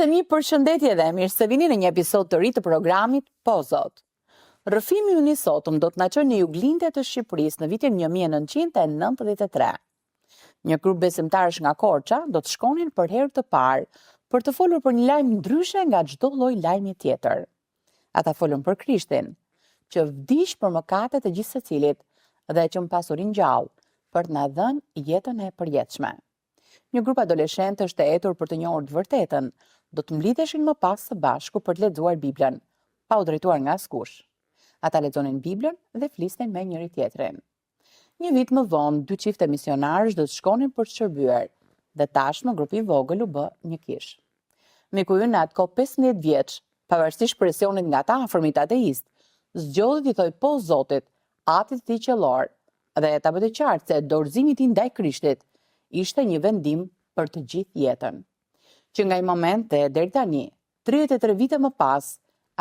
Miqtë e mi, përshëndetje dhe mirë se vini në një episod të ri të programit Po Zot. Rrëfimi ynë i sotëm do të na çojë në juglindje të Shqipërisë në vitin 1993. Një grup besimtarësh nga Korça do të shkonin për herë të parë për të folur për një lajm ndryshe nga çdo lloj lajmi tjetër. Ata folën për Krishtin, që vdiq për mëkatet e gjithsecilit dhe që më pas u ringjall për të na dhënë jetën e përjetshme. Një grup adoleshentësh të etur për të njohur të vërtetën, do të mblidheshin më pas së bashku për të lexuar Biblën, pa u drejtuar nga askush. Ata lexonin Biblën dhe flisnin me njëri-tjetrin. Një vit më vonë, dy çifte misionarësh do të shkonin për të shërbyer dhe tashmë grupi i vogël u bë një kishë. Miku ynë në atë kohë 15 vjeç, pavarësisht presionit nga të afërmit ateistë, zgjodhi t'i thojë po Zotit, Atit të tij qiellor, dhe ta bëjë të qartë se dorëzimi i tij ndaj Krishtit ishte një vendim për të gjithë jetën. Që nga ai moment dhe deri tani, 33 vite më pas,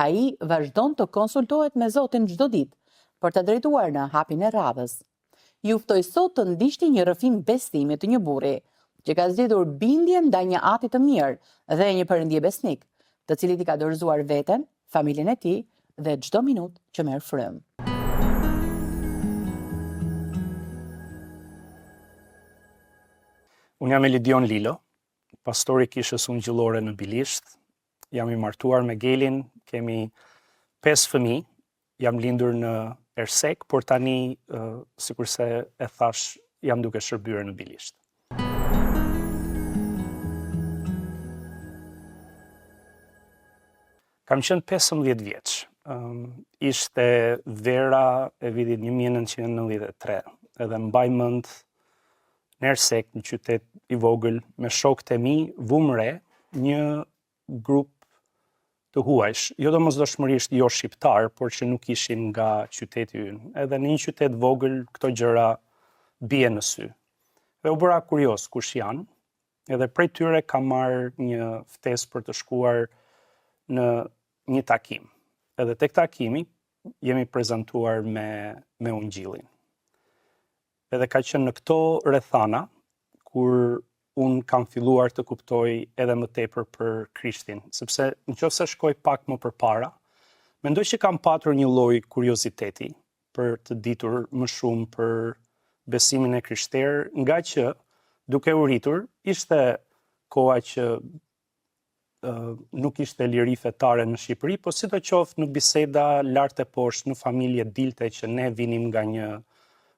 ai vazhdon të konsultohet me Zotin çdo ditë për ta drejtuar në hapin e radhës. Ju ftoj sot të ndiqni një rrëfim besimi të një burri që ka zgjedhur bindjen ndaj një ati të mirë dhe një perëndie besnik, të cilit i ka dorëzuar veten, familjen e tij dhe çdo minutë që merr frymë. Unë jam Elidion Lilo, pastor i kishës ungjillore në Bilisht. Jam i martuar me Gelin, kemi pesë fëmijë. Jam lindur në Ersekë, por tani, sikurse e thashë, jam duke shërbyer në Bilisht. Kam qenë 15 vjeç. Ishte vera e vitit 1993, edhe mbaj mend në Ersekë, një qytet i vogël, me shokët e mi, vumë re një grup të huajsh, jo domosdoshmërisht jo shqiptarë, por që nuk ishin nga qyteti ynë. Edhe në një qytet vogël këto gjëra bien në sy. Dhe u bëra kurioz kush janë, edhe prej tyre kam marrë një ftesë për të shkuar në një takim. Edhe tek takimi jemi prezantuar me me ungjillin. Edhe ka qenë në këto rrethana kur unë kam filluar të kuptoj edhe më tepër për Krishtin, sepse në qoftë se shkoj pak më përpara, mendoj që kam patur një lloj kurioziteti për të ditur më shumë për besimin e krishterë, ngaqë duke u rritur, ishte koha që nuk ishte liri fetare në Shqipëri, po sidoqoftë në biseda lart e poshtë në familje dilte që ne vinim nga një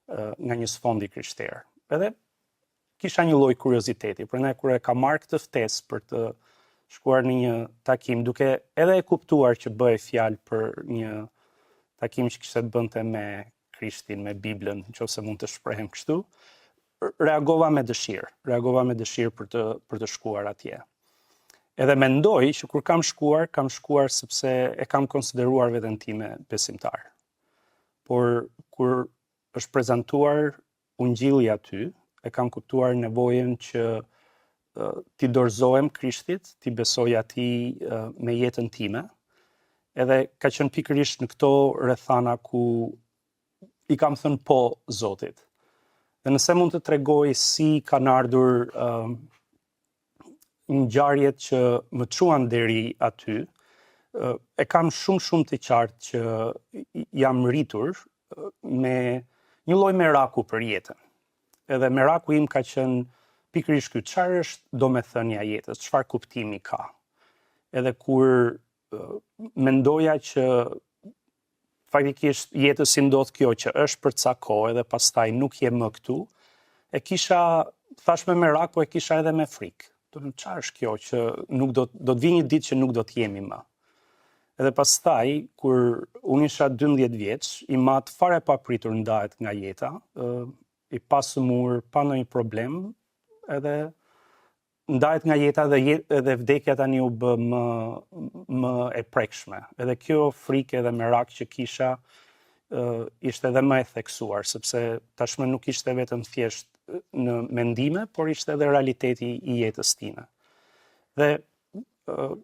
nga një sfond i krishterë. Edhe kisha një lloj kurioziteti, prandaj kur e kam marrë këtë ftesë për të shkuar në një takim, duke edhe e kuptuar që bëhej fjalë për një takim që kishte të bënte me Krishtin, me Biblën, në qoftë se mund të shprehem kështu, reagova me dëshirë, reagova me dëshirë për të për të shkuar atje. Edhe mendoj që kur kam shkuar, kam shkuar sepse e kam konsideruar veten time besimtar. Por kur është prezantuar ungjilli aty, e kam kuptuar nevojën që t'i dorëzohem Krishtit, t'i besoj atij me jetën time. Edhe ka qenë pikërisht në këto rrethana ku i kam thënë po Zotit. Dhe nëse mund të tregoj si kanë ardhur uh, ngjarjet që më çuan deri aty, uh, e kam shumë shumë të qartë që jam rritur me një lloj meraku për jetën. Edhe meraku im ka qenë pikërisht ky, çfarë është domethënia e jetës, çfarë kuptimi ka. Edhe kur mendoja që faktikisht jetës i ndodh kjo që është për ca kohë edhe pastaj nuk je më këtu, e kisha, thashë me merak, po e kisha edhe me frikë. Do të çfarë është kjo që nuk do do të vijë një ditë që nuk do të jemi më. Edhe pastaj kur unë isha 12 vjeç, im atë fare papritur ndahet nga jeta, ë i pasëmurë, pa ndonjë problem, edhe ndahet nga jeta dhe jet, edhe vdekja tani u bë më më e prekshme. Edhe kjo frikë edhe merak që kisha uh, ishte edhe më e theksuar, sepse tashmë nuk ishte vetëm thjesht në mendime, por ishte edhe realiteti i jetës time. Dhe uh,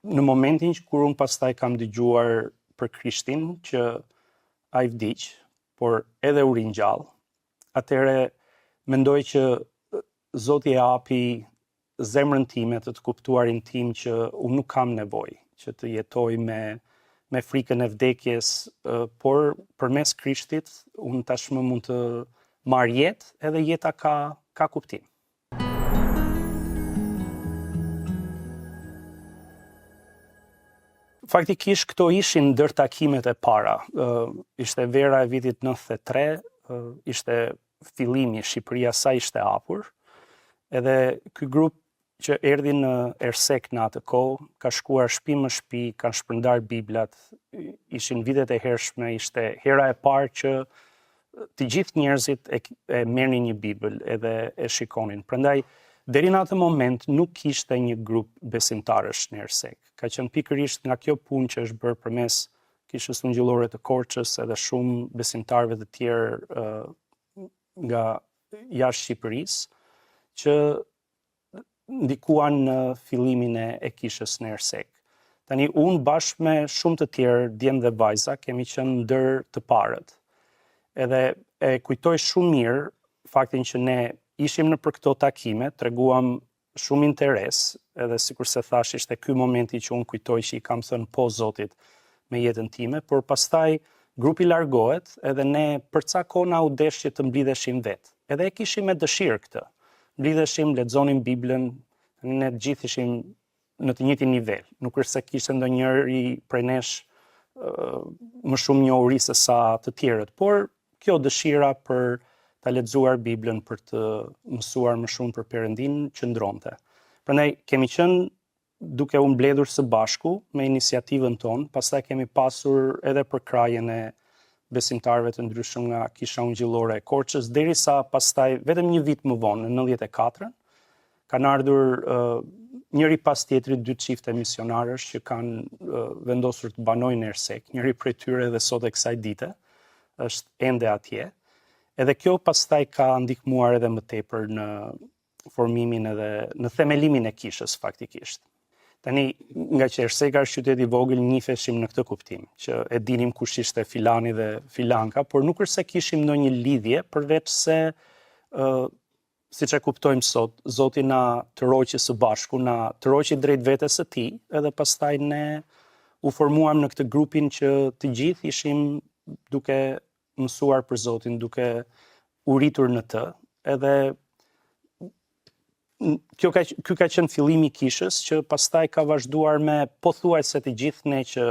në momentin që kur unë pastaj kam dëgjuar për Krishtin që ai vdiq, por edhe u ringjall, atëherë mendoj që Zoti e hapi. zemrën time, të të kuptuarin tim që unë nuk kam nevojë që të jetoj me me frikën e vdekjes, por përmes Krishtit unë tashmë mund të marr jetë, edhe jeta ka ka kuptim. Faktikisht këto ishin ndër takimet e para. Ishte vera e vitit 93, ishte fillimi, Shqipëria sa ishte hapur. Edhe ky grup që erdhi në Ersekë në atë kohë, ka shkuar shpi më shpi, kanë shpërndarë biblat, ishin vitet e hershme, ishte hera e parë që të gjithë njerëzit e, e merrnin një bibël edhe e shikonin. Prandaj, deri në atë moment nuk kishte një grup besimtarësh në Ersekë. Ka qenë pikërisht nga kjo punë që është bërë përmes Kishës Ungjillore të Korçës edhe shumë besimtarëve të tjerë nga jashtë Shqipërisë, që ndikuan në fillimin e, e kishës në Ersekë. Tani unë bashkë me shumë të tjerë, djem dhe vajza, kemi qenë ndër të parët. Edhe e kujtoj shumë mirë faktin që ne ishim nëpër këto takime, treguam shumë interes, edhe sikurse thashë ishte ky momenti që unë kujtoj që i kam thënë po Zotit me jetën time, por pastaj grupi largohet edhe ne për ca kohë na u desh që të mblidheshim vetë. Edhe e kishim me dëshirë këtë. Mblidheshim, lexonim Biblën, ne të gjithë ishim në të njëjtin nivel. Nuk është se kishte ndonjëri prej nesh më shumë njohuri se sa të tjerët, por kjo dëshira për ta lexuar Biblën, për të mësuar më shumë për Perëndinë qëndronte. Prandaj kemi qenë duke u mbledhur së bashku me iniciativën tonë, pastaj kemi pasur edhe përkrahjen e besimtarëve të ndryshëm nga Kisha Ungjillore e Korçës, derisa pastaj vetëm një vit më vonë, në 94-ën, kanë ardhur uh, njëri pas tjetrit dy çifte misionarësh që kanë uh, vendosur të banojnë në Ersekë, njëri prej tyre edhe sot e kësaj dite është ende atje. Edhe kjo pastaj ka ndihmuar edhe më tepër në formimin edhe në themelimin e kishës faktikisht. Tani, ngaqë Erseka është qytet i vogël, njifeshim në këtë kuptim, që e dinim kush ishte filani dhe filanka, por nuk është se kishim ndonjë lidhje, përveç se, uh, siç e kuptojmë sot, Zoti na tërhoqi së bashku, na tërhoqi drejt vetes së tij, edhe pastaj ne u formuam në këtë grupin që të gjithë ishim duke mësuar për Zotin, duke u rritur në të, edhe kjo ka ky ka qenë fillimi i kishës që pastaj ka vazhduar me pothuajse të gjithë ne që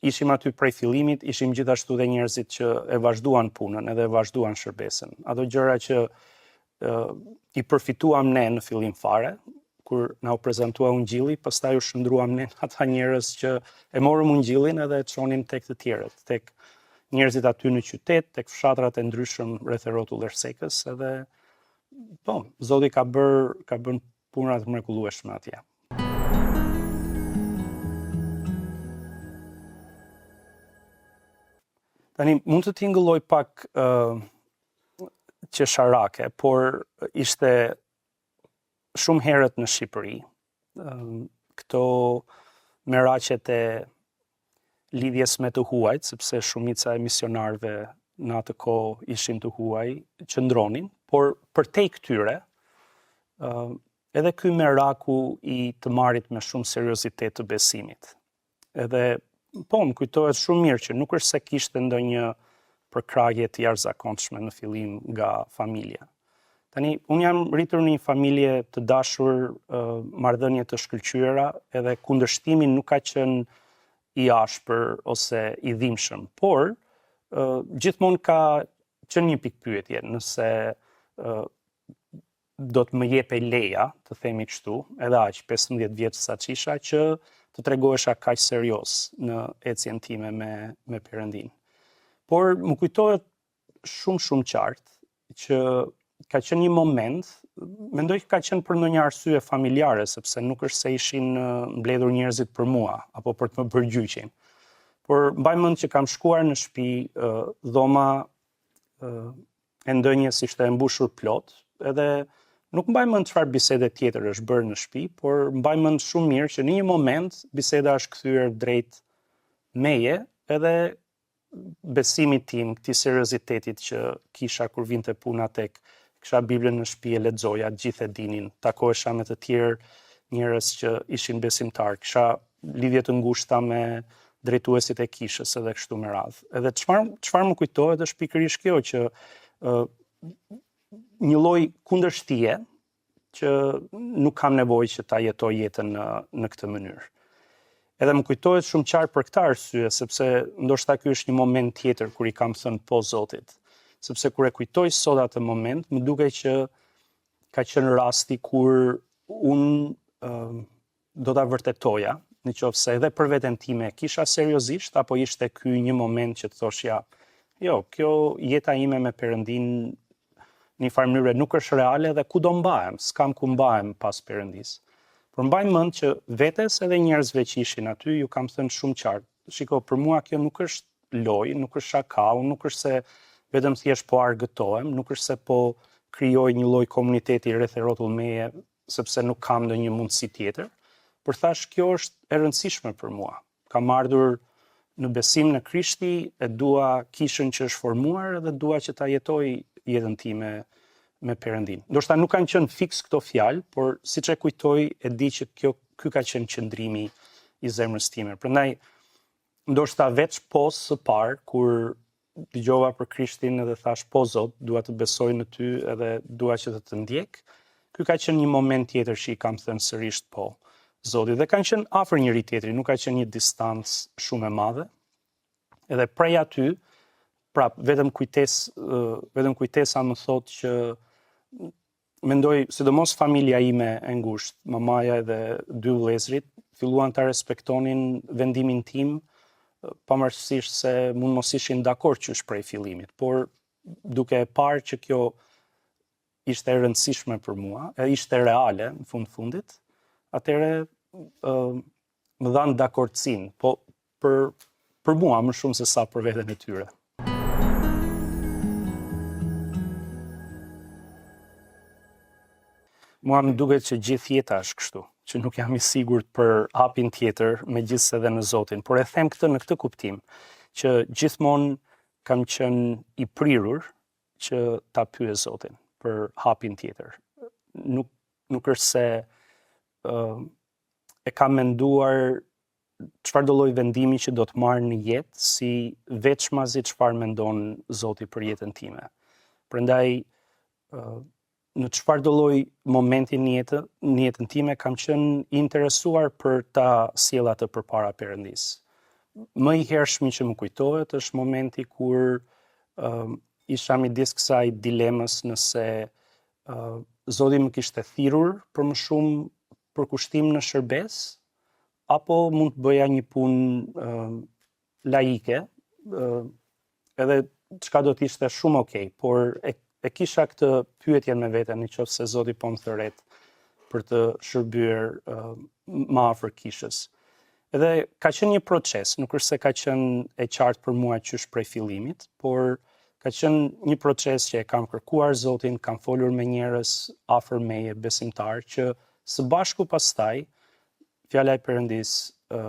ishim aty prej fillimit, ishim gjithashtu dhe njerëzit që e vazhduan punën edhe e vazhduan shërbesën. Ato gjëra që i përfituam ne në fillim fare, kur na u prezantua ungjilli, pastaj u shndërruam ne në ata njerëz që e morëm ungjillin edhe e çonim tek të tjerët, tek njerëzit aty në qytet, tek fshatrat e ndryshëm rreth e rrotull Ersekës, edhe po, Zoti ka bërë ka bërë punëra të mrekullueshme atje. Tani mund të tingëllojë pak uh, qesharake, por ishte shumë herët në Shqipëri. Këto meraqet e lidhjes me të huajt, sepse shumica e misionarëve në atë kohë ishin të huaj, qëndronin, por përtej këtyre, edhe ky meraku i të marrit me shumë seriozitet të besimit. Edhe po, më kujtohet shumë mirë që nuk është se kishte ndonjë përkrahje të jashtëzakonshme në fillim nga familja. Tani, unë jam rritur në një familje të dashur, uh, marrëdhënie të shkëlqyera, edhe kundërshtimi nuk ka qenë i ashpër ose i dhimbshëm, por uh, gjithmonë ka qenë një pikëpyetje nëse uh, do të më jepej leja, të themi kështu, edhe aq 15 vjeç sa ç'isha që të tregohesha kaq serioz në ecjen time me me Perëndinë. Por më kujtohet shumë shumë qartë që ka qenë një moment, mendoj që ka qenë për ndonjë arsye familjare, sepse nuk është se ishin mbledhur njerëzit për mua apo për të më bërë gjyqin. Por mbaj mend që kam shkuar në shtëpi, dhoma e ndenjes ishte e mbushur plot, edhe nuk mbaj mend çfarë bisede tjetër është bërë në shtëpi, por mbaj mend shumë mirë që në një moment biseda është kthyer drejt meje edhe besimit tim, këtij seriozitetit që kisha kur vinte puna tek Kisha Biblën në shtëpi e lexoja, të gjithë e dinin, takohesha me të tjerë njerëz që ishin besimtarë, kisha lidhje të ngushta me drejtuesit e kishës edhe kështu me radhë. Edhe çfarë çfarë më kujtohet është pikërisht kjo që ë një lloj kundërshtie që nuk kam nevojë që ta jetoj jetën në në këtë mënyrë. Edhe më kujtohet shumë qartë për këtë arsye, sepse ndoshta ky është një moment tjetër kur i kam thënë po Zotit. Sepse kur e kujtoj sot atë moment, më dukej që ka qenë rasti kur unë uh, do ta vërtetoja, në qoftë se edhe për veten time e kisha seriozisht, apo ishte ky një moment që të thoshja, jo, kjo jeta ime me Perëndinë në një farë mënyre nuk është reale dhe ku do mbahem, s'kam ku mbahem pas Perëndisë. Por mbaj mend që vetes edhe njerëzve që ishin aty ju kam thënë shumë qartë, shiko, për mua kjo nuk është lojë, nuk është shaka, unë nuk është se vetëm thjesht po argëtohem, nuk është se po krijoj një lloj komuniteti rreth e rrotull meje sepse nuk kam ndonjë mundësi tjetër, por thashë kjo është e rëndësishme për mua. Kam ardhur në besim në Krishti, e dua kishën që është formuar dhe dua që ta jetoj jetën time me Perëndinë. Ndoshta nuk kanë qenë fiks këto fjalë, por siç e kujtoj, e di që kjo ky ka qenë qëndrimi i zemrës time. Prandaj ndoshta veç po së parë kur dëgjova për Krishtin edhe thashë po Zot, dua të besoj në ty edhe dua që të të ndjek. Ky ka qenë një moment tjetër që i kam thënë sërisht po Zotit dhe kanë qenë afër njëri tjetrit, nuk ka qenë një distancë shumë e madhe. Edhe prej aty, prap vetëm kujtes vetëm kujtesa më thotë që mendoj, sidomos familja ime e ngushtë, mamaja edhe dy vëllezërit, filluan ta respektonin vendimin tim, pavarësisht se mund mos ishin dakord qysh prej fillimit, por duke e parë që kjo ishte e rëndësishme për mua, e ishte reale në fund fundit, atëherë më dhanë dakordësinë, po për për mua më shumë se sa për veten e tyre. Mua më duket që gjithë jeta është kështu, që nuk jam i sigurt për hapin tjetër, megjithëse edhe në Zotin, por e them këtë në këtë kuptim, që gjithmonë kam qenë i prirur që ta pyes Zotin për hapin tjetër. Nuk nuk është se uh, e kam menduar çfarëdo lloj vendimi që do të marr në jetë si veçmazi çfarë mendon Zoti për jetën time. Prandaj në çfarëdo lloj momenti në jetë, në jetën time kam qenë i interesuar për ta sjellë atë përpara Perëndisë. Më i hershmi që më kujtohet është momenti kur uh, isha midis kësaj dilemës nëse uh, Zoti më kishte thirrur për më shumë përkushtim në shërbesë apo mund të bëja një punë uh, laike, uh, edhe çka do të ishte shumë okay, por e, e kisha këtë pyetje me veten në qoftë se Zoti po më thërret për të shërbyer uh, më afër kishës. Edhe ka qenë një proces, nuk është se ka qenë e qartë për mua qysh prej fillimit, por ka qenë një proces që e kam kërkuar Zotin, kam folur me njerëz afër meje, besimtarë, që së bashku pastaj fjala e Perëndisë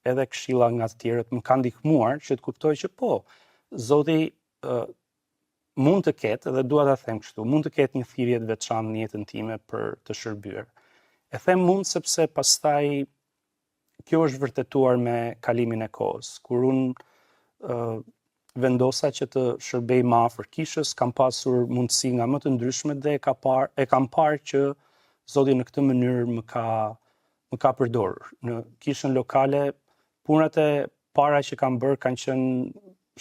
edhe këshilla nga të tjerët më kanë ndihmuar që të kuptoj që po, Zoti mund të ketë, dhe dua ta them kështu, mund të ketë një thirrje të veçantë në jetën time për të shërbyer. E them mund sepse pastaj kjo është vërtetuar me kalimin e kohës. Kur unë uh, vendosa që të shërbej më afër kishës, kam pasur mundësi nga më të ndryshmet dhe e, ka par, e kam parë që Zoti në këtë mënyrë më ka më ka përdorur. Në kishën lokale punët e para që kam bërë kanë qenë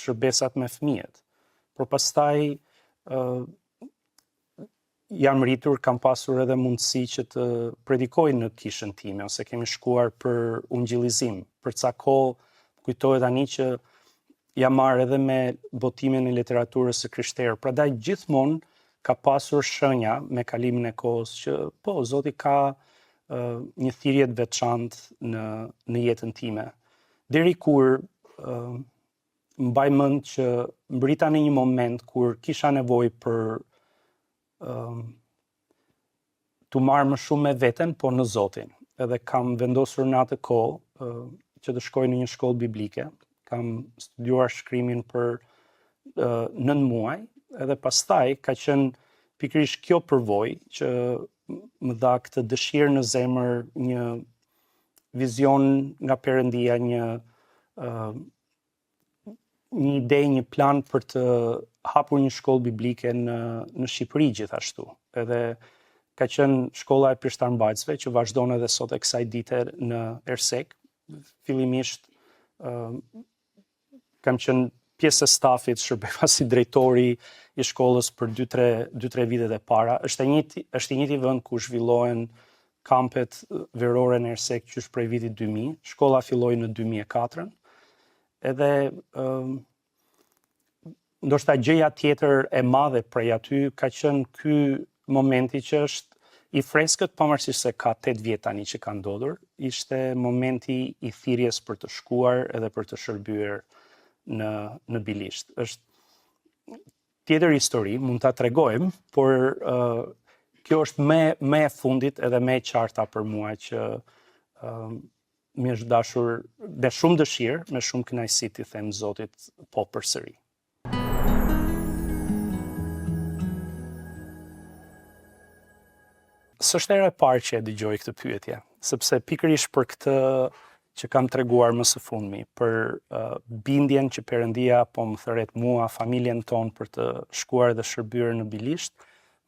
shërbesat me fëmijët. Por pastaj ë uh, jam rritur, kam pasur edhe mundësi që të predikoj në kishën time ose kemi shkuar për ungjillizim. Për ca kohë kujtohet tani që jam marrë edhe me botimin e literaturës së krishterë. Prandaj gjithmonë ka pasur shenja me kalimin e kohës që po Zoti ka uh, një thirrje të veçantë në në jetën time. Deri kur uh, mbaj mend që mbërrita në një moment kur kisha nevojë për um, t'u marrë më shumë me veten, po në Zotin. Edhe kam vendosur në atë kohë uh, që të shkoj në një shkollë biblike. Kam studiuar shkrimin për uh, 9 muaj, edhe pastaj ka qenë pikërisht kjo përvojë që më dha këtë dëshirë në zemër, një vizion nga Perëndia, një uh, një ide, një plan për të hapur një shkollë biblike në në Shqipëri gjithashtu. Edhe ka qenë shkolla e pishtarmbajtësve që vazhdon edhe sot e kësaj dite në Ersekë. Fillimisht uh, kam qenë pjesë e stafit, shërbeva si drejtori i shkollës për 2-3 2-3 vitet e para. Është e njëjti është i njëjti vend ku zhvillohen kampet verore në Ersekë qysh prej vitit 2000. Shkolla filloi në 2004-ën. Edhe ëm ndoshta gjëja tjetër e madhe prej aty ka qenë ky momenti që është i freskët pavarësisht se ka 8 vjet tani që ka ndodhur, ishte momenti i thirrjes për të shkuar edhe për të shërbyer në në Bilisht. Është tjetër histori, mund ta tregojmë, por uh, kjo është më më e fundit edhe më e qarta për mua që uh, më është dashur me shumë dëshirë, me shumë kënaqësi t'i them Zotit po përsëri. S'është hera e parë që e dëgjoj këtë pyetje, sepse pikërisht për këtë që kam treguar më së fundmi, për uh, bindjen që Perëndia po më thërret mua, familjen tonë për të shkuar dhe shërbyer në Bilisht,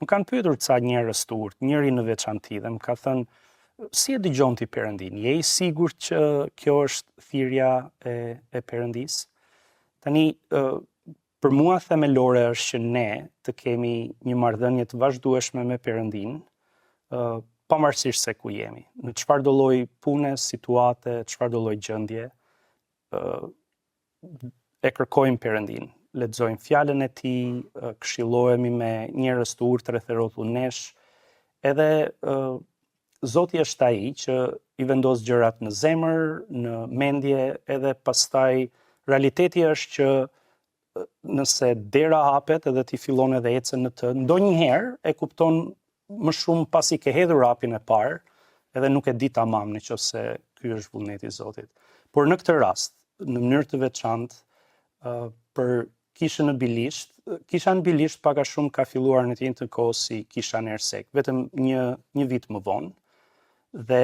më kanë pyetur ca njerëz të urtë, njëri në veçanti dhe më ka thënë, si e dëgjon ti Perëndinë? Je i sigurt që kjo është thirrja e e Perëndisë? Tani, uh, për mua themelore është që ne të kemi një marrëdhënie të vazhdueshme me Perëndinë, uh, pavarësisht se ku jemi, në çfarëdo lloj pune, situate, çfarëdo lloj gjendje, uh, e kërkojmë Perëndinë, lexojmë fjalën e tij, këshillohemi me njerëz të urtë rreth e rrotull nesh, edhe uh, Zoti është ai që i vendos gjërat në zemër, në mendje, edhe pastaj realiteti është që nëse dera hapet edhe ti fillon edhe ecën në të, ndonjëherë e kupton më shumë pasi ke hedhur hapin e parë, edhe nuk e di tamam në qoftë se ky është vullneti i Zotit. Por në këtë rast, në mënyrë të veçantë, për kishën në Bilisht, kisha në Bilisht pak a shumë ka filluar në të njëjtën kohë si kisha në Ersekë, vetëm një një vit më vonë. Dhe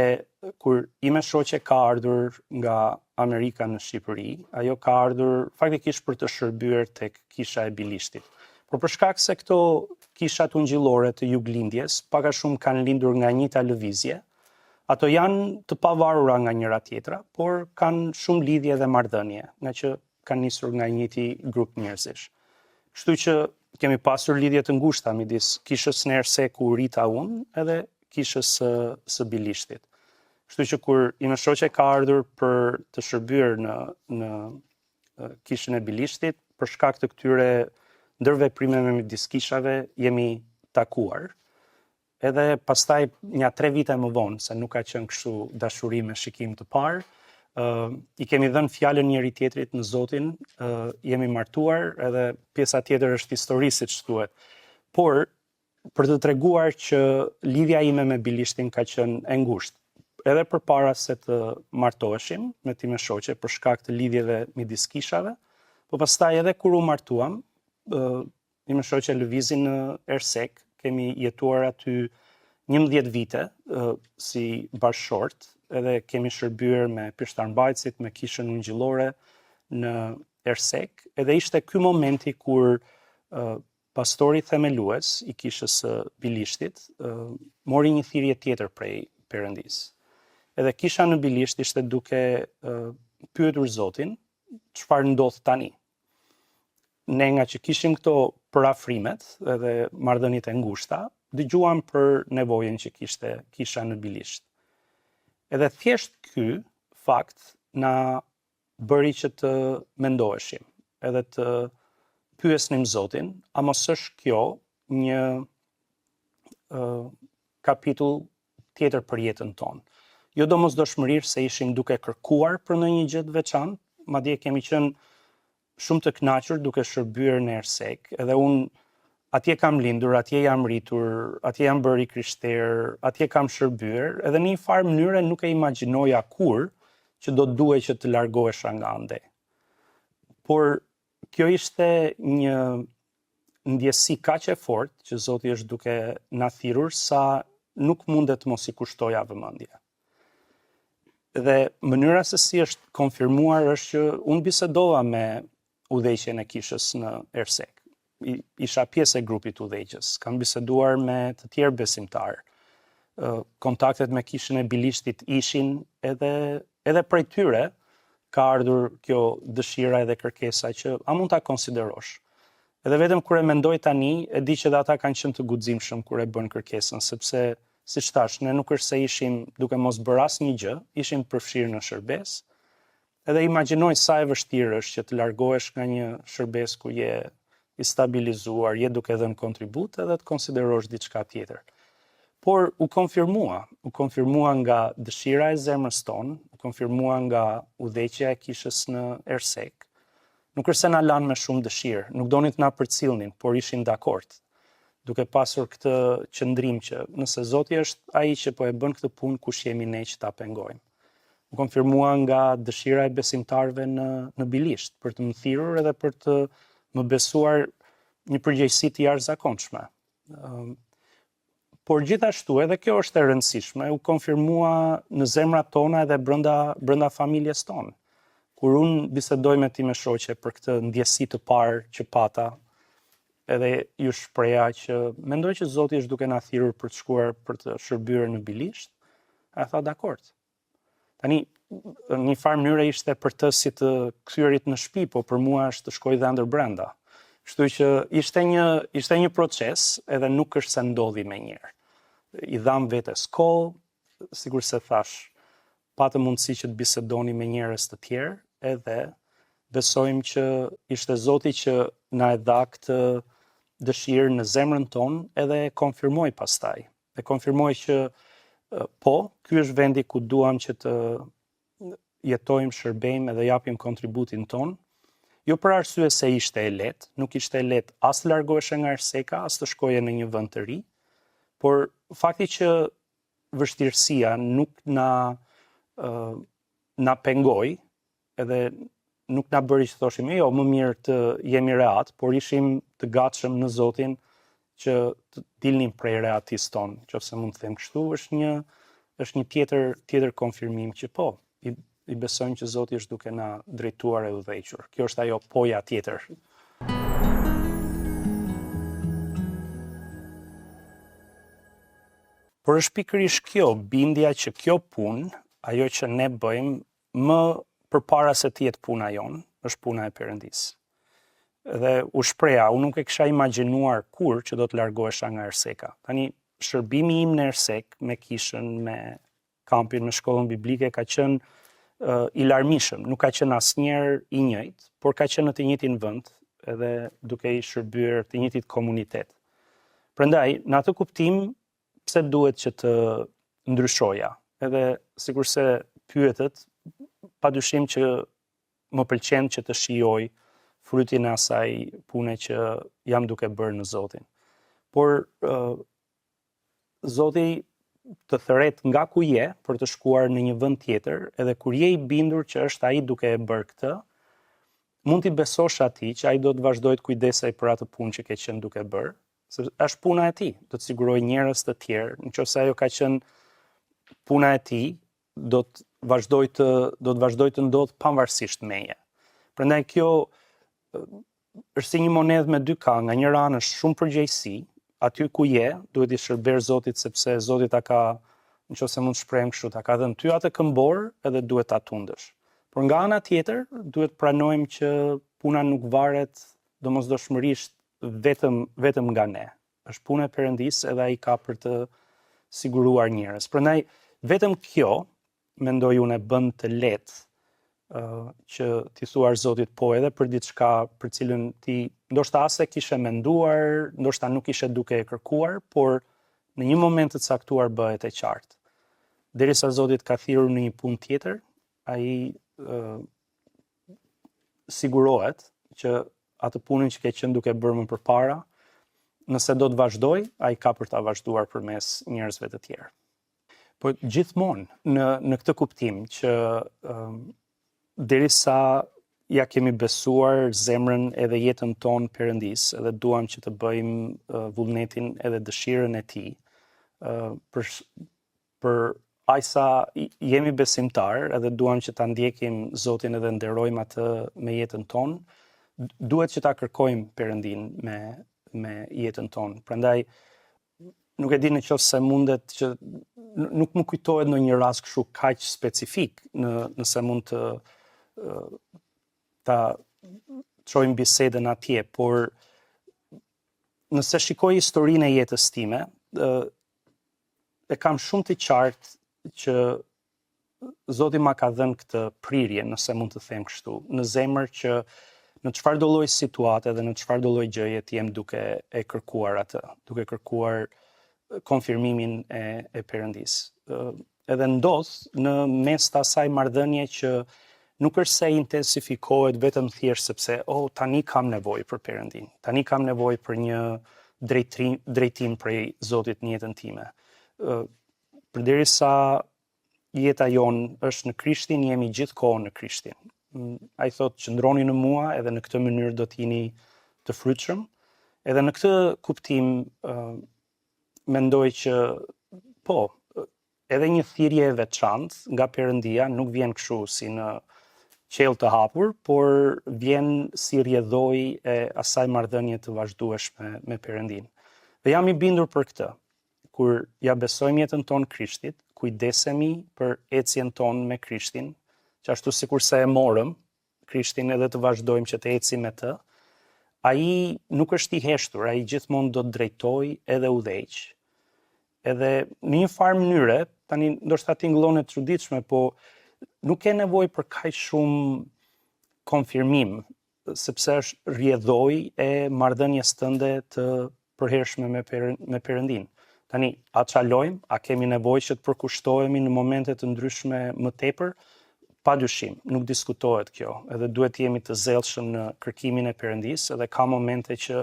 kur ime shoqe ka ardhur nga Amerika në Shqipëri, ajo ka ardhur faktikisht për të shërbyer tek kisha e Bilishtit. Por për shkak se këto kishat ungjillore të juglindjes pak a shumë kanë lindur nga e njëjta lëvizje, ato janë të pavarura nga njëra tjetra, por kanë shumë lidhje dhe marrëdhënie, ngaqë kanë nisur nga i njëjti grup njerëzish. Kështu që kemi pasur lidhje të ngushta midis kishës në Ersekë ku u rrita unë edhe kishës së, së Bilishtit. Kështu që kur ime shoqe ka ardhur për të shërbyer në në kishën e Bilishtit, për shkak të këtyre ndërveprimeve midis kishave jemi takuar. Edhe pastaj nja tre vite më vonë, se nuk ka qenë kështu dashuri me shikim të parë, uh, i kemi dhënë fjalën njëri tjetrit në Zotin, uh, jemi martuar edhe pjesa tjetër është histori siç thuhet. Por për të treguar që lidhja ime me Bilishtin ka qenë e ngushtë, edhe përpara se të martoheshim me time shoqe për shkak të lidhjeve midis kishave, po pastaj edhe kur u martuam, uh, Ime shoqe lëvizi në Ersekë, kemi jetuar aty 11 vite si bashkëshortë, edhe kemi shërbyer me pishtarmbajtësit, me kishën ungjillore në Ersekë, edhe ishte ky momenti kur pastori themelues i kishës së Bilishtit mori një thirrje tjetër prej Perëndisë. Edhe kisha në Bilisht ishte duke pyetur Zotin, çfarë ndodh tani? ne ngaqë kishim këto përafrimet edhe marrëdhëniet e ngushta, dëgjuam për nevojën që kishte kisha në Bilisht. Edhe thjesht ky fakt na bëri që të mendoheshim, edhe të pyesnim Zotin, a mos është kjo një uh, kapitull tjetër për jetën tonë. Jo domosdoshmërisht se ishim duke kërkuar për ndonjë gjë të veçantë, madje kemi qenë shumë të kënaqur duke shërbyer në Ersekë, edhe unë atje kam lindur, atje jam rritur, atje jam bërë i krishterë, atje kam shërbyer, edhe në një farë mënyre nuk e imagjinoja kurrë që do të duhej që të largohesha nga andej. Por kjo ishte një ndjesi kaq e fortë që Zoti është duke na thirrur sa nuk mundet të mos i kushtoja vëmendje. Dhe mënyra se si është konfirmuar është që unë bisedova me udhëheqjen e kishës në Ersekë. Isha pjesë e grupit udhëheqës, kam biseduar me të tjerë besimtarë. Kontaktet me kishën e Bilishtit ishin edhe edhe prej tyre ka ardhur kjo dëshira edhe kërkesa që a mund ta konsiderosh. Edhe vetëm kur e mendoj tani, e di që dhe ata kanë qenë të guximshëm kur e bënë kërkesën, sepse siç thashë, ne nuk është se ishim duke mos bërë asnjë gjë, ishim përfshirë në shërbesë, Edhe imagjinoj sa e vështirë është që të largohesh nga një shërbesë ku je i stabilizuar, je duke dhënë kontribut edhe të konsiderosh diçka tjetër. Por u konfirmua, u konfirmua nga dëshira e zemrës tonë, u konfirmua nga udhëheqja e kishës në Ersekë. Nuk është se na lanë me shumë dëshirë, nuk donin të na përcillnin, por ishin dakord, duke pasur këtë qëndrim që nëse Zoti është ai që po e bën këtë punë, kush jemi ne që ta pengojmë. U konfirmua nga dëshira e besimtarëve në në Bilisht për të më thirrur edhe për të më besuar një përgjegjësi të jashtëzakonshme. Por gjithashtu edhe kjo është e rëndësishme, u konfirmua në zemrat tona edhe brenda brenda familjes tonë. Kur unë bisedoj me time shoqe për këtë ndjesi të parë që pata, edhe ju shpreha që mendoj që Zoti është duke na thirrur për të shkuar për të shërbyer në Bilisht, Ajo tha dakord. Tani, në një farë mënyre ishte për të si të kthyerit në shtëpi, po për mua është të shkoj dhe ndër brenda. Kështu që ishte një ishte një proces, edhe nuk është se ndodhi menjëherë. I dhamë vetes kohë, sikurse thashë, patëm mundësi që të bisedonim me njerëz të tjerë, edhe besojmë që ishte Zoti që na e dha këtë dëshirë në zemrën tonë edhe e konfirmoi pastaj. E konfirmoi që po, ky është vendi ku duam që të jetojmë, shërbejmë edhe japim kontributin tonë. Jo për arsye se ishte e lehtë, nuk ishte e lehtë as të largoheshe nga Erseka, as të shkoje në një vend të ri, por fakti që vështirësia nuk na na pengoi, edhe nuk na bëri që thoshim, jo, më mirë të jemi rehat, por ishim të gatshëm në Zotin që të dilnim prej rehatisë tonë, qoftë se mund të them kështu, është një është një tjetër tjetër konfirmim që po, i, i besojmë që Zoti është duke na drejtuar e udhëhequr. Kjo është ajo poja tjetër. Por është pikërisht kjo bindja që kjo punë, ajo që ne bëjmë, më përpara se të jetë puna jonë, është puna e Perëndisë. Dhe u shpreha, unë nuk e kisha imagjinuar kurrë që do të largohesha nga Erseka. Tani, shërbimi im në Ersekë, me kishën, me kampin, me shkollën biblike, ka qenë uh, i larmishëm, nuk ka qenë asnjëherë i njëjtë, por ka qenë në të njëjtin vend edhe duke i shërbyer të njëjtit komunitet. Prandaj, në atë kuptim, pse duhet që të ndryshoja? Edhe sikurse pyetët, pa dyshim që më pëlqen që të shijoj frytin e asaj pune që jam duke bërë në Zotin. Por uh, Zoti të thërret nga ku je për të shkuar në një vend tjetër, edhe kur je i bindur që është ai duke e bërë këtë, mund t'i besosh atij që ai do të vazhdojë të kujdesej për atë punë që ke qenë duke bërë, Se është puna e tij, do të sigurojë njerëz të tjerë, në qoftë se ajo ka qenë puna e tij, do të vazhdojë të do të vazhdojë të ndodhë pavarësisht meje. Prandaj kjo është si një monedhë me dy kah, nga njëra anë është shumë përgjegjësi, aty ku je, duhet t'i shërbesh Zotit sepse Zoti ta ka, në qoftë se mund të shprehem kështu, ta ka dhënë ty atë këmborë edhe duhet ta tundësh. Por nga ana tjetër, duhet pranojmë që puna nuk varet domosdoshmërisht vetëm vetëm nga ne. Është puna e Perëndisë edhe ai ka për të siguruar njerëz. Prandaj vetëm kjo mendoj unë e bën të lehtë uh, që t'i thuash Zotit po edhe për diçka për cilën ti ndoshta as e kishe menduar, ndoshta nuk ishe duke e kërkuar, por në një moment të caktuar bëhet e qartë. Derisa Zoti të ka thirrur në një punë tjetër, ai uh, sigurohet që atë punën që ke qenë duke bërë më përpara, nëse do të vazhdojë, ai ka për ta vazhduar përmes njerëzve të tjerë. Po gjithmonë në në këtë kuptim që um, derisa ia kemi besuar zemrën edhe jetën tonë Perëndisë edhe duam që të bëjmë vullnetin edhe dëshirën e Tij, për për aq sa jemi besimtarë edhe duam që ta ndjekim Zotin edhe nderojmë atë me jetën tonë, duhet që ta kërkojmë Perëndinë me me jetën tonë. Prandaj nuk e di në qoftë se mundet që nuk më kujtohet ndonjë rast kështu kaq specifik në nëse mund të ta çojmë bisedën atje, por nëse shikoj historinë e jetës time, e kam shumë të qartë që Zoti ma ka dhënë këtë prirje, nëse mund të them kështu, në zemër që në çfarëdo lloj situate dhe në çfarëdo lloj gjëje të jem duke e kërkuar atë, duke kërkuar konfirmimin e e Perëndisë. Edhe ndodh në mes të asaj marrëdhënie që nuk është se intensifikohet vetëm thjesht sepse oh tani kam nevojë për Perëndinë, tani kam nevojë për një drejtim drejtim prej Zotit në jetën time. Ë përderisa jeta jonë është në Krishtin, jemi gjithkohë në Krishtin. Mm, ai thotë qëndroni në mua edhe në këtë mënyrë do të jeni të frytshëm. Edhe në këtë kuptim uh, mendoj që po, edhe një thirrje e veçantë nga Perëndia nuk vjen kështu si në qiell të hapur, por vjen si rrjedhojë e asaj marrëdhënie të vazhdueshme me Perëndinë. Dhe jam i bindur për këtë. Kur ia besojmë jetën tonë Krishtit, kujdesemi për ecjen tonë me Krishtin, që ashtu sikurse e morëm Krishtin edhe të vazhdojmë që të ecim me të, ai nuk është i heshtur, ai gjithmonë do të drejtojë edhe udhëheqë. Edhe në një farë mënyre, tani ndoshta tingëllon e çuditshme, po nuk ke nevojë për kaq shumë konfirmim sepse është rrjedhojë e marrëdhënies tënde të përhershme me per, me Perëndinë. Tani, a çalojmë, a kemi nevojë që të përkushtohemi në momente të ndryshme më tepër? Pa dyshim, nuk diskutohet kjo. Edhe duhet të jemi të zellshëm në kërkimin e Perëndisë, edhe ka momente që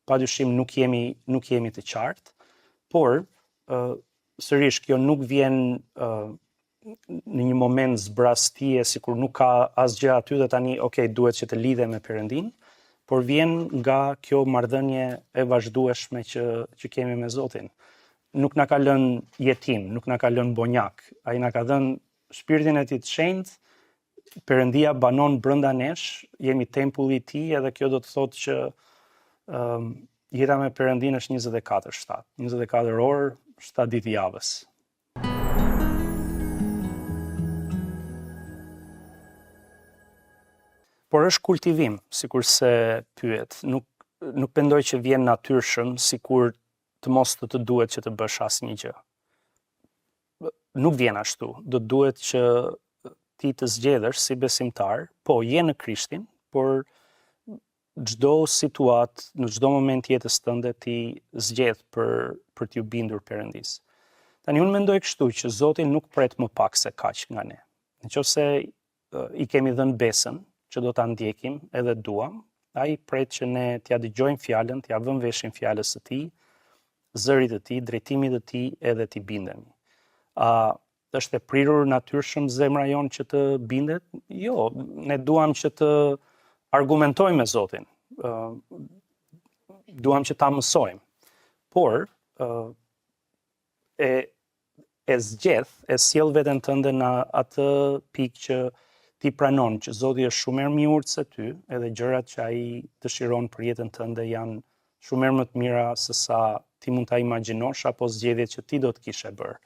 pa dyshim nuk jemi nuk jemi të qartë, por ë sërish kjo nuk vjen ë në një moment zbrazëtie sikur nuk ka asgjë aty dhe tani ok duhet që të lidhem me Perëndinë, por vjen nga kjo marrëdhënie e vazhdueshme që që kemi me Zotin. Nuk na ka lënë jetim, nuk na ka lënë bonjak. Ai na ka dhënë shpirtin e tij të shenjtë, Perëndia banon brenda nesh, jemi tempulli i tij edhe kjo do të thotë që ëm um, jeta me Perëndinë është 24/7, 24 orë, 7 ditë javës. Por është kultivim, sikurse pyet. Nuk nuk mendoj që vjen natyrshëm sikur të mos të të duhet që të bësh asnjë gjë. Nuk vjen ashtu. Do të duhet që ti të zgjedhësh si besimtar, po je në Krishtin, por çdo situatë, në çdo moment të jetës tënde ti zgjedh për për t'iu bindur Perëndisë. Tani unë mendoj kështu që Zoti nuk pret më pak se kaq nga ne. Në qoftë se i kemi dhënë besën që do ta ndjekim edhe duam, ai pret që ne t'ia dëgjojmë fjalën, t'ia vëmë veshin fjalës së tij, zërit të tij, drejtimit të tij edhe t'i bindemi. A është e prirur natyrshëm zemra jonë që të bindet? Jo, ne duam që të argumentojmë me Zotin. Ë duam që ta mësojmë. Por ë e e zgjedh, e sjell veten tënde në atë pikë që ti pranon që Zoti është shumë herë më i urtë se ty, edhe gjërat që ai dëshiron për jetën tënde janë shumë herë më të mira se sa ti mund ta imagjinosh apo zgjedhjet që ti do të kishe bërë.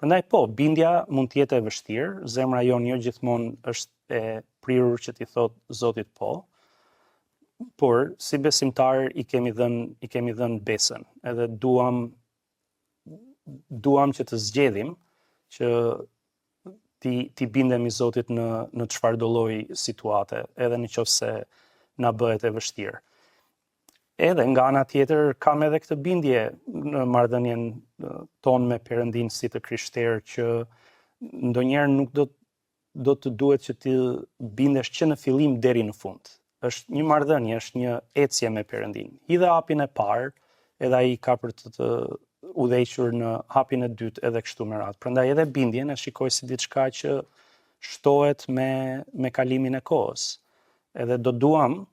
Prandaj po, bindja mund të jetë e vështirë, zemra jonë jo gjithmonë është e prirur që t'i thotë Zotit po, por si besimtar i kemi dhënë i kemi dhënë besën, edhe duam duam që të zgjedhim që t'i t'i bindemi Zotit në në çfarëdo lloj situate, edhe në qoftë se na bëhet e vështirë. Edhe nga ana tjetër kam edhe këtë bindje në marrëdhënien tonë me Perëndinë si të krishterë që ndonjëherë nuk do do të duhet që të bindesh që në fillim deri në fund. Është një marrëdhënie, është një ecje me Perëndinë. Hidhe hapin e parë, edhe ai ka për të të udhëhequr në hapin e dytë edhe kështu me radhë. Prandaj edhe bindjen e shikoj si diçka që shtohet me me kalimin e kohës. Edhe do duam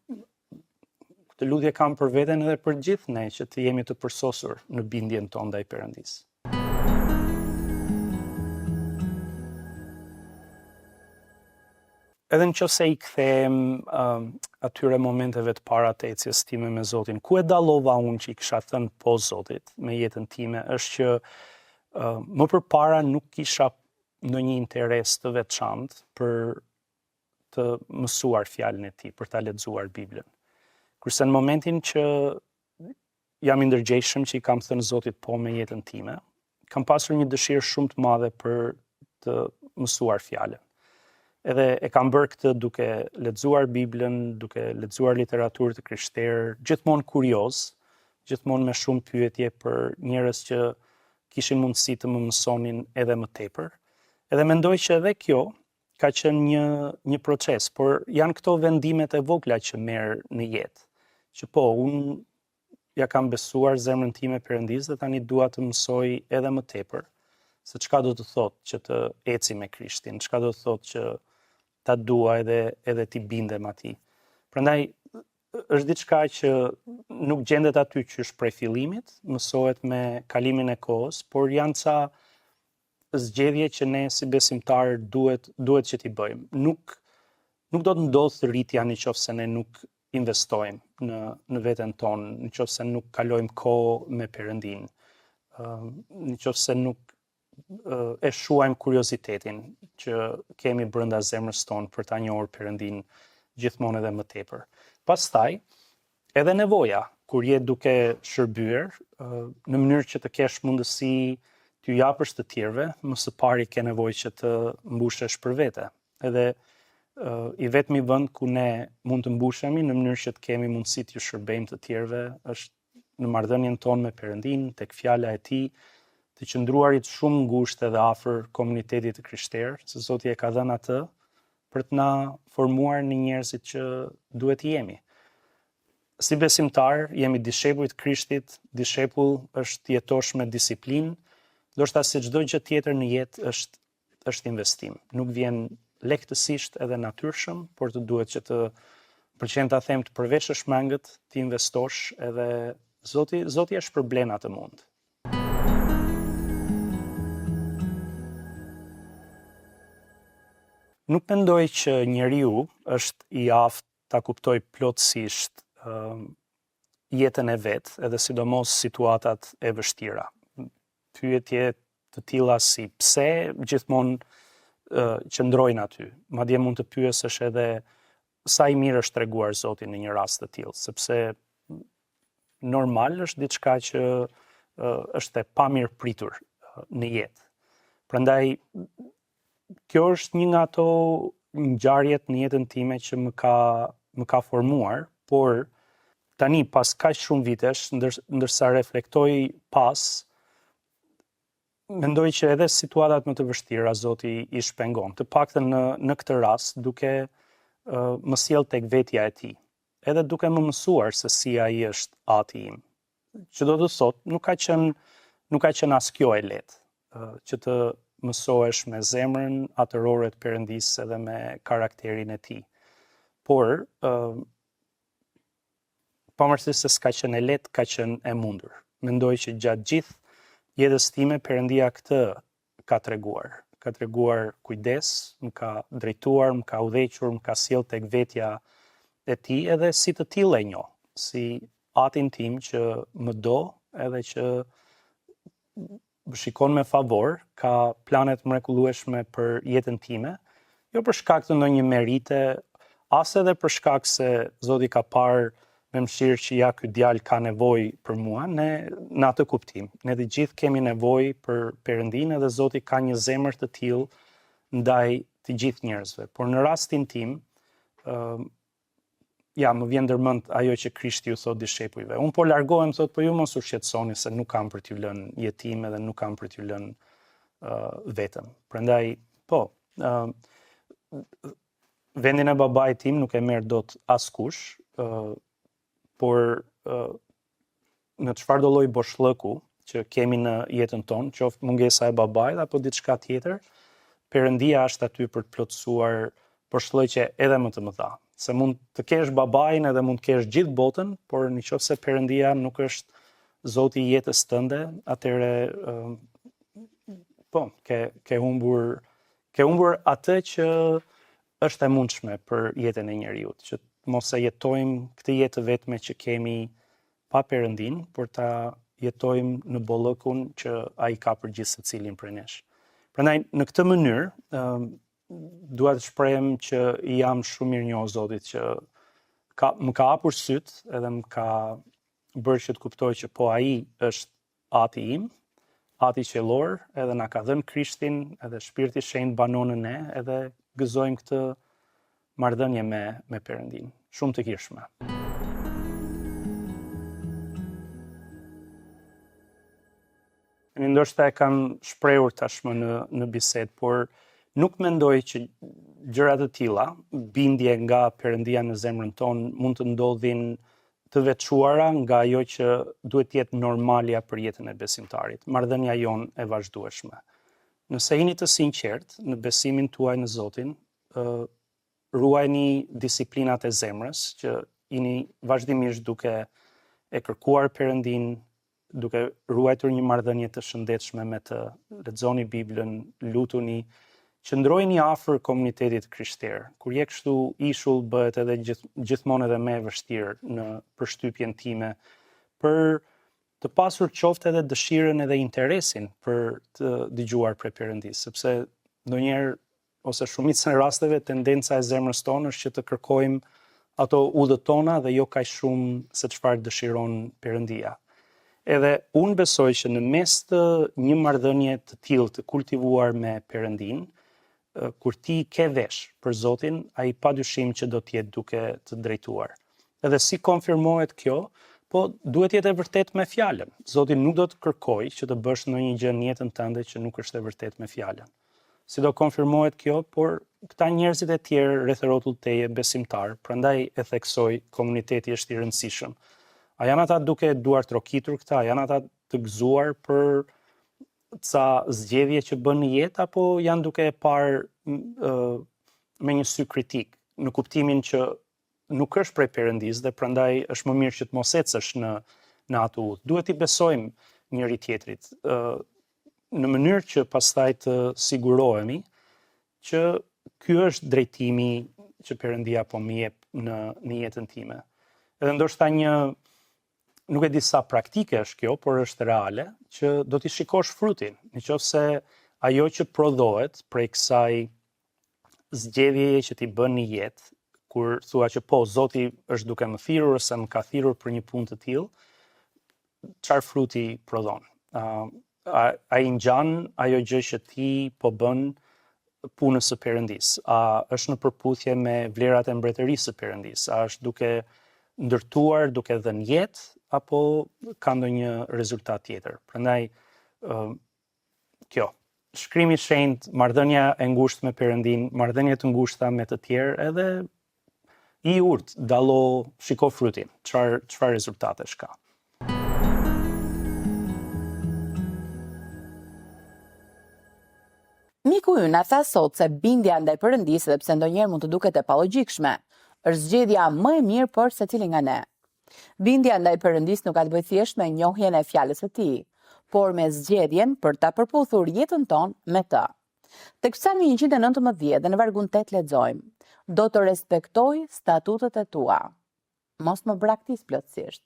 këtë lutje kam për veten edhe për gjithë ne që të jemi të përsosur në bindjen tonë ndaj Perëndisë. Edhe në qoftë se i kthehem uh, atyre momenteve të para të ecjes time me Zotin, ku e dallova unë që i kisha thënë po Zotit me jetën time, është që uh, më përpara nuk kisha ndonjë interes të veçantë për të mësuar fjalën e tij, për ta lexuar Biblën. Kurse në momentin që jam i ndërgjegjshëm që i kam thënë Zotit po me jetën time, kam pasur një dëshirë shumë të madhe për të mësuar fjalën. Edhe e kam bërë këtë duke lexuar Biblën, duke lexuar literaturë të krishterë, gjithmonë kurioz, gjithmonë me shumë pyetje për njerëz që kishin mundësi të më mësonin edhe më tepër. Edhe mendoj që edhe kjo ka qenë një një proces, por janë këto vendimet e vogla që merr në jetë. Që po, unë ia kam besuar zemrën time Perëndisë dhe tani dua të mësoj edhe më tepër se çka do të thotë që të eci me Krishtin, çka do të thotë që ta dua edhe edhe t'i bindem atij. Prandaj është diçka që nuk gjendet aty qysh prej fillimit, mësohet me kalimin e kohës, por janë ca zgjedhje që ne si besimtarë duhet duhet që t'i bëjmë. Nuk nuk do të ndodhë rritja në qoftë se ne nuk investojmë në në veten tonë, në qoftë se nuk kalojmë kohë me Perëndinë, në qoftë se nuk e shuajmë kuriozitetin që kemi brenda zemrës tonë për ta njohur Perëndinë gjithmonë edhe më tepër. Pastaj, edhe nevoja kur je duke shërbyer në mënyrë që të kesh mundësi t'ju japësh të tjerëve, më së pari ke nevojë që të mbushesh për vete. Edhe i vetmi vend ku ne mund të mbushemi në mënyrë që të kemi mundësi t'ju shërbejmë të tjerëve është në marrëdhënien tonë me Perëndinë, tek fjala e Tij, të qëndruarit shumë ngushtë edhe afër komunitetit të krishterë, se Zoti e ka dhënë atë për të na formuar në njerëzit që duhet të jemi. Si besimtarë, jemi dishepuj të Krishtit, dishepull është të jetosh me disiplinë, ndoshta si çdo gjë tjetër në jetë është është investim. Nuk vjen lehtësisht edhe natyrshëm, por të duhet që të pëlqen ta them të përveshësh mëngët, të investosh edhe Zoti, Zoti e shpërblen atë mund. Nuk mendoj që njeriu është i aftë ta kuptojë plotësisht uh, jetën e vet, edhe sidomos situatat e vështira. Pyetje të tilla si pse gjithmonë qëndrojnë aty. Madje mund të pyesësh edhe sa i mirë është treguar Zoti në një rast të tillë, sepse normal është diçka që është e pamirëpritur në jetë. Prandaj kjo është një nga ato ngjarjet në jetën time që më ka më ka formuar, por tani pas kaq shumë vitesh, ndërsa reflektoj pas, mendoj që edhe situatat më të vështira Zoti i shpengon, të paktën në në këtë rast duke uh, më sjellë tek vetja e tij, edhe duke më mësuar se si ai është ati im. Që do të thotë, nuk ka qenë nuk ka qenë as kjo e lehtë, uh, që të mësohesh me zemrën atërore të Perëndisë edhe me karakterin e tij. Por, uh, pavarësisht se s'ka qenë e lehtë, ka qenë e mundur. Mendoj që gjatë gjithë jetës time Perëndia këtë ka treguar. Ka treguar kujdes, më ka drejtuar, më ka udhëhequr, më ka sjellë tek vetja e tij edhe si të tillë e njoh, si atin tim që më do edhe që më shikon me favor, ka plane të mrekullueshme për jetën time, jo për shkak të ndonjë merite, as edhe për shkak se Zoti ka parë me mëshirë që ja ky djalë ka nevojë për mua, ne në atë kuptim, ne të gjithë kemi nevojë për Perëndinë edhe Zoti ka një zemër të tillë ndaj të gjithë njerëzve. Por në rastin tim, ë ja, më vjen ndërmend ajo që Krishti u thotë dishepujve. Unë po largohem, thotë, po ju mos u shqetësoni se nuk kam për t'ju lënë jetim edhe nuk kam për t'ju lënë uh, vetëm. Prandaj, po, uh, vendin e babait tim nuk e merr dot askush, uh, por uh, në çfarëdo lloj boshllëku që kemi në jetën tonë, qoftë mungesa e babait apo diçka tjetër, Perëndia është aty për të plotësuar boshllëqe edhe më të mëdha. Se mund të kesh babain edhe mund të kesh gjithë botën, por në qoftë se Perëndia nuk është Zoti i jetës tënde, atëherë po, ke ke humbur ke humbur atë që është e mundshme për jetën e njeriut, që të mos e jetojmë këtë jetë të vetme që kemi pa Perëndinë, por ta jetojmë në bollëkun që ai ka për gjithsecilin prej nesh. Prandaj në këtë mënyrë, dua të shprehem që i jam shumë mirënjohës Zotit që ka, më ka hapur sytë edhe më ka bërë që të kuptoj që po ai është ati im, ati qiellor, edhe na ka dhënë Krishtin, edhe Shpirti i Shenjtë banon në ne, edhe gëzojmë këtë marrëdhënie me me Perëndinë. Shumë të hirshme. Unë ndoshta e kam shprehur tashmë në në bisedë, por nuk mendoj që gjëra të tilla, bindje nga Perëndia në zemrën tonë mund të ndodhin të veçuara nga ajo që duhet të jetë normalja për jetën e besimtarit, marrëdhënia jonë e vazhdueshme. Nëse jeni të sinqertë në besimin tuaj në Zotin, ruajni disiplinat e zemrës që jeni vazhdimisht duke e kërkuar Perëndinë, duke ruajtur një marrëdhënie të shëndetshme me të, lexoni Biblën, lutuni, qëndrojini afër komunitetit të krishterë. Kur je kështu ishull bëhet edhe gjith, gjithmonë edhe më e vështirë në përshtypjen time për të pasur qoftë edhe dëshirën edhe interesin për të dëgjuar prej Perëndisë, sepse ndonjëherë ose shumicën e rasteve tendenca e zemrës tonë është që të kërkojmë ato udhët tona dhe jo kaq shumë se çfarë dëshiron Perëndia. Edhe unë besoj që në mes të një marrëdhënie të tillë të kultivuar me Perëndinë, kur ti ke vesh për Zotin, ai padyshim që do të jetë duke të drejtuar. Edhe si konfirmohet kjo? Po duhet të jetë e vërtetë me fjalën. Zoti nuk do të kërkojë që të bësh ndonjë gjë në jetën tënde që nuk është e vërtetë me fjalën. Si do konfirmohet kjo, por këta njerëzit e tjerë rreth e rrotull teje besimtarë, prandaj e theksoj komuniteti është i rëndësishëm. A janë ata duke duartrokitur këta, a janë ata të gëzuar për ca zgjedhje që bën në jetë apo janë duke e parë me një sy kritik, në kuptimin që nuk është prej Perëndisë dhe prandaj është më mirë që të mos ecësh në në atë udhë. Duhet t'i besojmë njëri tjetrit, ë në mënyrë që pastaj të sigurohemi që ky është drejtimi që Perëndia po më jep në në jetën time. Edhe ndoshta një nuk e di sa praktike është kjo, por është reale që do t'i shikosh frutin. Në qoftë se ajo që prodhohet prej kësaj zgjedhjeje që ti bën në jetë, kur thua që po, Zoti është duke më thirrur ose më ka thirrur për një punë të tillë, çfarë fruti prodhon? Uh, a, a i ngjan ajo gjë që ti po bën punës së Perëndisë? A është në përputhje me vlerat e mbretërisë së Perëndisë? A është duke ndërtuar, duke dhënë jetë apo ka ndonjë rezultat tjetër? Prandaj uh, kjo. Shkrimi i shenjtë, marrëdhënia e ngushtë me Perëndinë, marrëdhënie të ngushta me të tjerë, edhe i urtë, dallo, shiko frutin, çfarë çfarë rezultatesh ka. Miku ynë na tha sot se bindja ndaj Perëndisë edhe pse ndonjëherë mund të duket e palogjikshme, është zgjedhja më e mirë për secilin nga ne. Bindja ndaj Perëndisë nuk ka të bëjë thjesht me njohjen e fjalës së Tij, por me zgjedhjen për ta përputhur jetën tonë me të. Tek Psalmi 119 dhe në vargun 8 lexojmë: Do të respektoj statutet e tua. Mos më braktis plotësisht.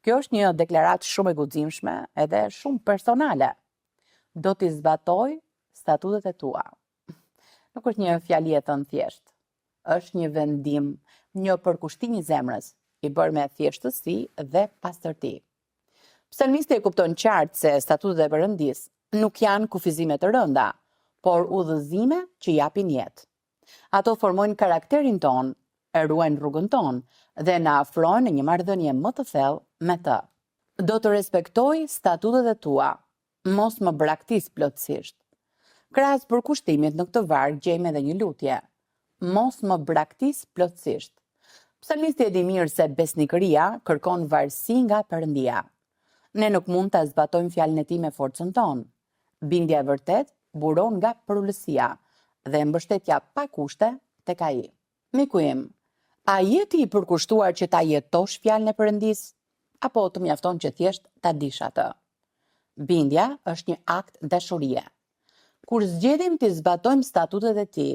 Kjo është një deklaratë shumë e guximshme edhe shumë personale. Do t'i zbatoj statutet e tua. Nuk është një fjali e thënë thjesht. Është një vendim, një përkushtim i zemrës, i bërë me thjeshtësi dhe pastërti. Psalmisti e kupton qartë se statutet e Perëndisë nuk janë kufizime të rënda, por udhëzime që japin jetë. Ato formojnë karakterin tonë, e ruajnë rrugën tonë dhe na afrojnë në një marrëdhënie më të thellë me të. Do të respektoj statutet e tua, Mos më braktis plotësisht. Krahas përkushtimit në këtë varg gjejmë edhe një lutje. Mos më braktis plotësisht. Psalmisti e di mirë se besnikëria kërkon varësi nga Perëndia. Ne nuk mund ta zbatojmë fjalën e tij me forcën tonë. Bindja e vërtetë buron nga përulësia dhe mbështetja pa kushte tek Ai. Miku im, a je ti i përkushtuar që ta jetosh Fjalën e Perëndisë, apo të mjafton që thjesht ta dish atë? Bindja është një akt dashurie. Kur zgjedhim t'i zbatojmë statutet e Tij,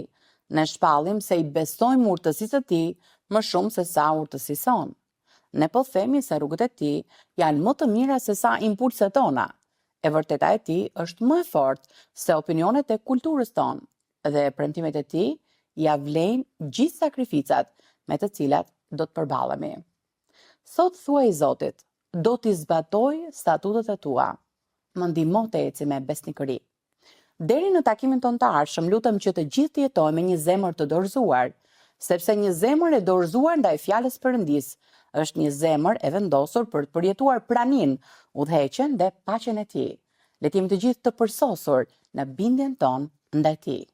ne shpallim se i besojmë urtësisë së Tij më shumë se sa urtësisë sonë. Ne po themi se rrugët e Tij janë më të mira se sa impulset tona. E vërteta e Tij është më e fortë se opinionet e kulturës tonë dhe premtimet e Tij ia vlejnë gjithë sakrificat me të cilat do të përballemi. Sot thuaji Zotit, do t'i zbatoj statutet e tua. Më ndihmo të eci me besnikëri. Deri në takimin tonë të ardhshëm, lutem që të gjithë të jetojmë me një zemër të dorëzuar, sepse një zemër e dorëzuar ndaj fjalës së Perëndisë është një zemër e vendosur për të përjetuar praninë, udhëheqjen dhe paqen e Tij. Le të jemi të gjithë të përsosur në bindjen tonë ndaj Tij.